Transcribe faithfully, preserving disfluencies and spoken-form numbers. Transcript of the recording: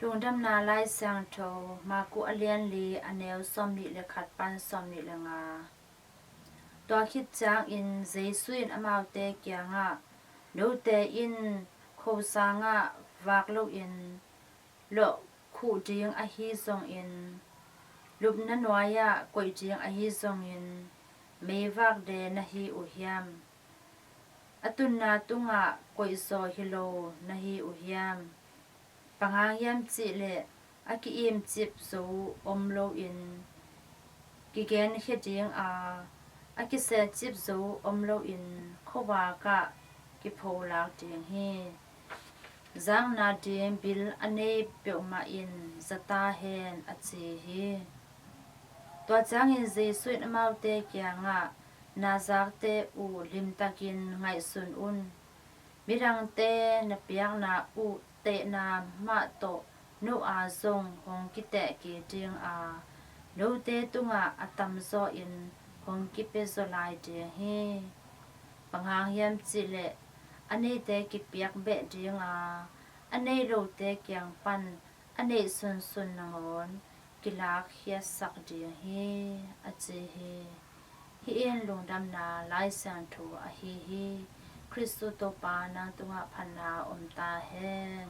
Lungdamna Lai Siangtho, Marku a lian li, a neu sawmnih le khat pan sawmnih le nga. Tua khit ciangin Jesu in amaute kiangah, "Note in khosangah vak loin lawh khuh ding ahi zongin, lupna nuai-ah koih ding ahi zongin, meivak de na hi uh hiam? A tunna tungah koihzaw hi lo na hi uh hiam? Bang hang hiam cihleh a ki-imcip zo om loin kigenkhia ding a, a kiselcip zo om loin khuavak ah kipholak ding hi. Zakna ding bil a nei peuhmah in za ta hen," a ci hi. Tua ciangin Jesu in amaute kiangah, "Na zakte uh limtakin ngaihsun un. Midangte na piakna uh tehna mah tawh no aa zong hong kiteh kei ding a, note tungah a tamzaw in hong kipia zaw lai ding hi. Bang hang hiam cihleh a neite kipiak beh ding a, a nei lote kiang pan a neih sunsun nangawn kilakkhiatsak ding hi," a ci hi. Hih in Lungdamna Lai Siangtho ahi hi. Khristu Topa, nang tungah phatna om ta hen.